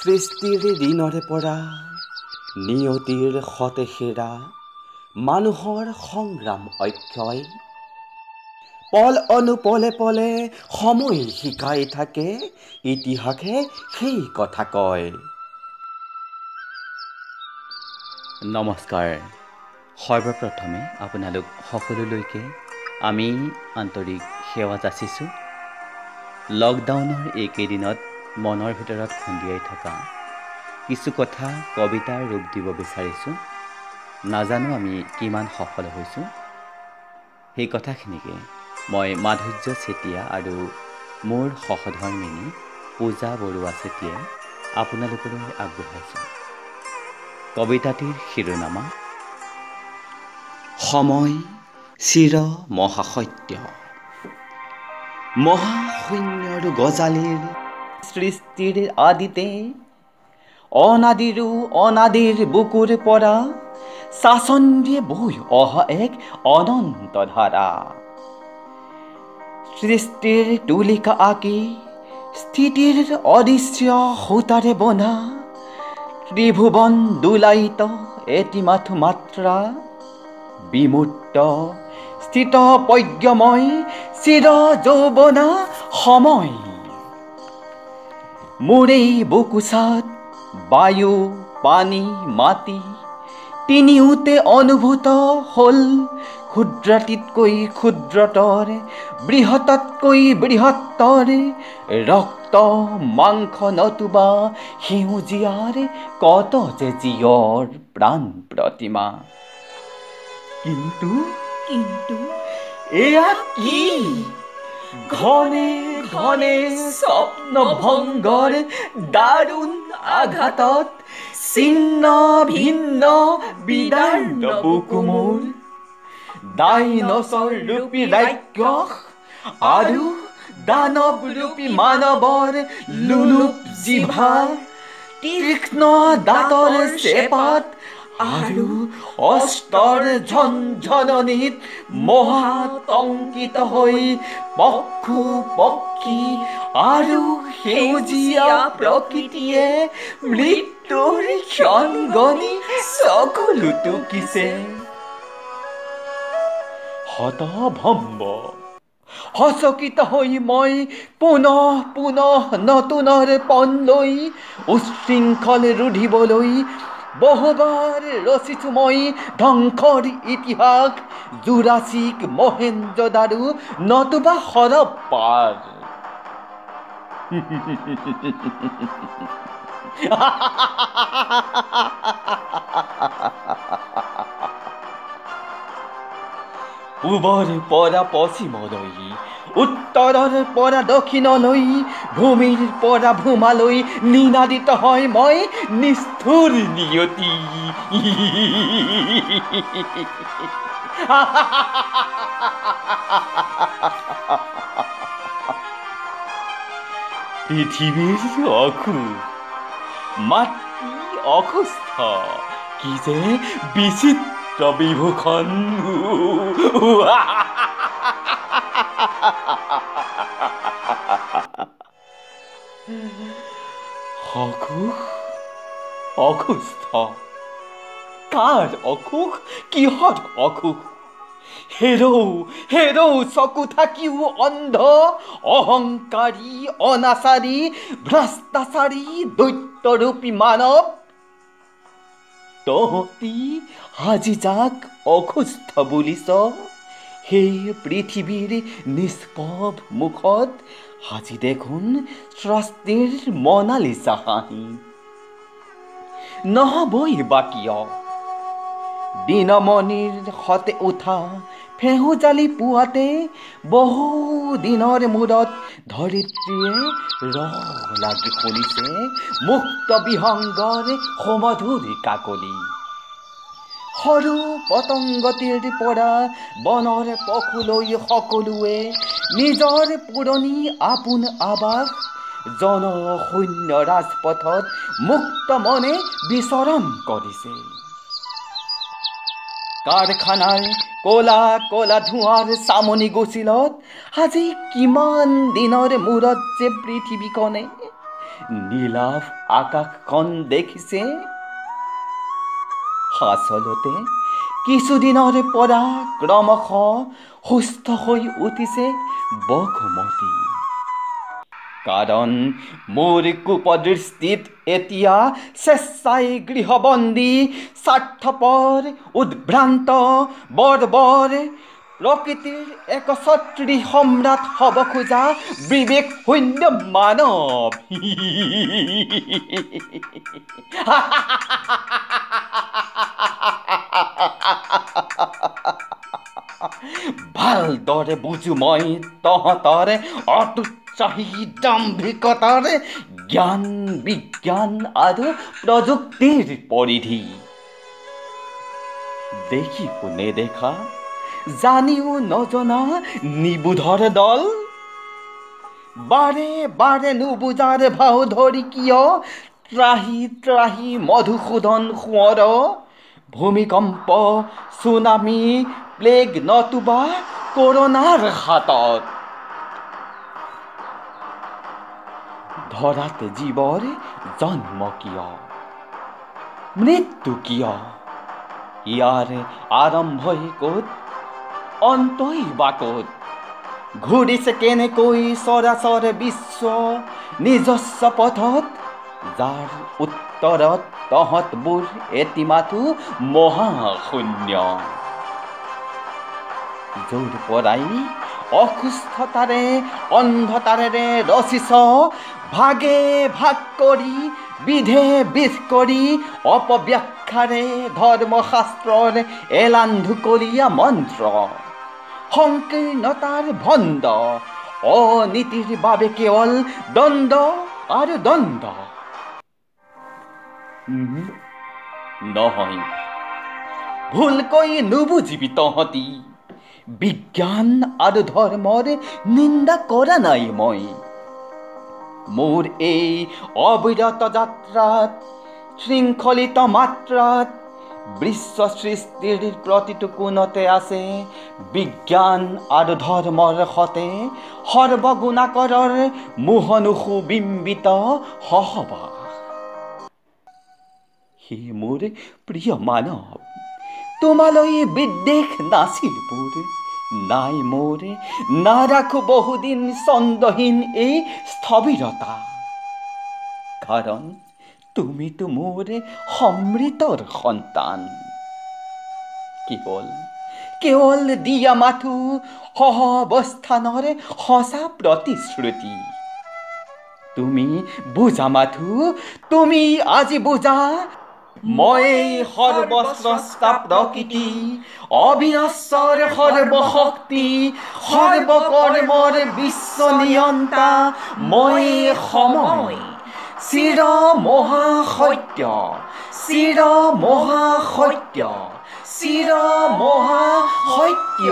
সৃষ্টিৰ দিনৰে পৰা নিয়তিৰ সতেহেৰা মানুহৰ সংগ্ৰাম অক্ষয়। পল অনুপলে পলে সময় শিকাই থাকে, ইতিহাসে সেই কথা কয়। নমস্কাৰ। সৰ্বপ্ৰথমে আপোনালোক সকলোলৈকে আমি আন্তৰিক সেৱা যাচিছোঁ। লকডাউনৰ এইকেইদিনত মনৰ ভিতৰত খুন্দিয়াই থকা কিছু কথা কবিতাৰ ৰূপ দিব বিচাৰিছোঁ। নাজানো আমি কিমান সফল হৈছোঁ। সেই কথাখিনিকে মই মাধুৰ্য চেতিয়া আৰু মোৰ সহধৰ্মিনী পূজা বৰুৱা চেতিয়াই আপোনালোকলৈ আগবঢ়াইছোঁ। কবিতাটিৰ শিৰোনামা সময় চিৰ মহাসত্য। মহাশূন্যৰ গজালিৰ সৃষ্টিৰ আদিতে অনাদিৰো অনাদিৰ বুকুৰ পৰা চাচন্দিয়ে বৈ অহা এক অনন্ত ধাৰা। সৃষ্টিৰ তুলিকা আঁকি স্থিতিৰ অদৃশ্য সূতাৰে বন্ধা ত্ৰিভুৱন দোলায়িত এটি মাথো মাত্ৰা। বিমূৰ্ত স্থিত প্ৰজ্ঞময় চিৰ যৌৱনা সময়। মোৰেই বুকুচাত বায়ু পানী মাটি তিনিওতে অনুভূত হ'ল ক্ষুদ্ৰাতিতকৈ ক্ষুদ্ৰতৰ বৃহততকৈ বৃহত্তৰ ৰক্ত মাংস নতুবা সেউজীয়াৰ কত যে জীয়ৰ প্ৰাণ প্ৰতিমা। কিন্তু কিন্তু এয়া কি ঘনে ঘনে স্বপ্ন ভংগৰ দাৰুণ আঘাতত ছিন্ন ভিন্ন বিদাৰ্ণ বুকু মোৰ। ডাইনছৰ ৰূপী ৰাক্ষস আৰু দানৱ ৰূপী মানৱৰ লোলুপ জিভা, তীক্ষ্ণ দাঁতৰ চেপাত আৰু অস্ত্ৰৰ ঝনঝননিত মহাতংকিত হৈ পশু পক্ষী আৰু সেউজীয়া প্ৰকৃতিয়ে মৃত্যুৰ ক্ষণ গণি চকুলো টুকিছে। হতভম্ব সচকিত হৈ মই পুনঃ পুনঃ নতুনৰ পণ লৈ উচ্ছৃংখল ৰুধিবলৈ বহুবাৰ ৰচিছোঁ মই ধ্বংসৰ ইতিহাস, জুৰাছিক মহেঞ্জোদাৰো নতুবা হৰপ্পাৰ। পূবৰ পৰা পশ্চিমলৈ, উত্তৰৰ পৰা দক্ষিণলৈ, ভূমিৰ পৰা ভূমালৈ নিনাদিত হয় মই নিষ্ঠুৰ নিয়তি। পৃথিৱীৰ অসুখ, মাতৃ অসুস্থ, কি যে বিচিত্ৰ বিভূষণ। অসুখ অসুস্থ, কাৰ অসুখ, কিহৰ অসুখ? হেৰৌ হেৰৌ চকু থাকিও অন্ধ, অহংকাৰী অনাচাৰী ভ্ৰষ্টাচাৰী দৈত্যৰূপী মানৱ, তহঁতি আজি যাক অসুস্থ বুলিছ সেই পৃথিৱীৰ নিষ্পভ মুখত আজি দেখোন সৃষ্টিৰ মনালিচা হাঁহি। নহ'বই বা কিয়? দিনমণিৰ সতে উঠা ফেহুজালি পুৱাতে বহু দিনৰ মূৰত ধৰিত্ৰীয়ে ৰ লাগি শুনিছে মুক্ত বিহংগৰ সুমধুৰ কাকলি। সৰু পতংগটিৰ পৰা বনৰ পশুলৈ সকলোৱে নিজৰ পুৰণি আপোন আৱাস জনশূন্য ৰাজপথত মুক্ত মনে বিচৰণ কৰিছে। কাৰখানাৰ ক'লা ক'লা ধোঁৱাৰ চামনি গুচিলত আজি কিমান দিনৰ মূৰত যে পৃথিৱীখনে নীলাভ আকাশখন দেখিছে? আচলতে কিছুদিনৰ পৰা ক্ৰমশ সুস্থ হৈ উঠিছে বসুমতী। কাৰণ মোৰ কোপদৃষ্টিত এতিয়া স্বেচ্ছাই গৃহবন্দী, স্বাৰ্থপৰ, উদ্ভ্ৰান্ত, বৰ্বৰ, প্ৰকৃতিৰ একছত্ৰী সম্ৰাট হ'ব খোজা বিবেক শূন্য মানৱ। ভালদৰে বুজো মই তহঁতৰ অতুৎসাহী দাম্ভিকতাৰ জ্ঞান, বিজ্ঞান আৰু প্ৰযুক্তিৰ পৰিধি। দেখিও নেদেখা, জানিও নজনা নিবোধৰ দল, বাৰে বাৰে নুবুজাৰ ভাও ধৰি কিয় ত্ৰাহি ত্ৰাহি মধুসূদন সোঁৱৰ? ভূমিকম্প, চুনামি, প্লেগ নতুবা কৰোণাৰ হাতত ধৰাত জীৱৰ জন্ম কিয়, মৃত্যু কিয়, ইয়াৰ আৰম্ভই ক'ত, অন্তই বা ক'ত? ঘূৰিছে কেনেকৈ চৰাচৰ বিশ্ব নিজস্ব পথত, যাৰ উত্তৰত তহঁতবোৰ এটি মাথো মহাশূন্য, য'ৰ পৰাই অসুস্থতাৰে অন্ধতাৰেৰে ৰচিছ ভাগে ভাগ কৰি, বিধে বিধ কৰি অপব্যাখ্যাৰে ধৰ্মশাস্ত্ৰৰ এলান্ধুকলীয়া মন্ত্ৰ, সংকীৰ্ণতাৰ ভণ্ড, অনীতিৰ বাবে কেৱল দ্বন্দ্ব আৰু দ্বন্দ্ব। নহয়, ভুলকৈ নুবুজিবি তহঁতি, বিজ্ঞান আৰু ধৰ্মৰ নিন্দা কৰা নাই মই। মোৰ এই অবিৰত যাত্ৰাত, শৃংখলিত মাত্ৰাত, বিশ্ব সৃষ্টিৰ প্ৰতিটো কোণতে আছে বিজ্ঞান আৰু ধৰ্মৰ সতে সৰ্বগুণাকৰৰ মোহনুসুবিম্বিত সহবাস। হে মোৰ প্ৰিয় মানৱ, তোমালৈ বিদ্বেষ নাছিল মোৰ, নাই মোৰ, নাৰাখো বহুদিন ছন্দহীন এই স্থবিৰতা, কাৰণ তুমিতো মোৰ সমৃতৰ সন্তান। কেৱল কেৱল দিয়া মাথো সহাৱস্থানৰ সঁচা প্ৰতিশ্ৰুতি। তুমি বুজা মাথো, তুমি আজি বুজা, মই সৰ্বস্ৰষ্টা প্ৰকৃতি, অবিনশ্বৰ সৰ্বশক্তি, সৰ্বকৰ্মৰ বিশ্ব নিয়ন্তা, মই সময়, চিৰ মহাসত্য, চিৰ মহাসত্য, চিৰ মহাসত্য।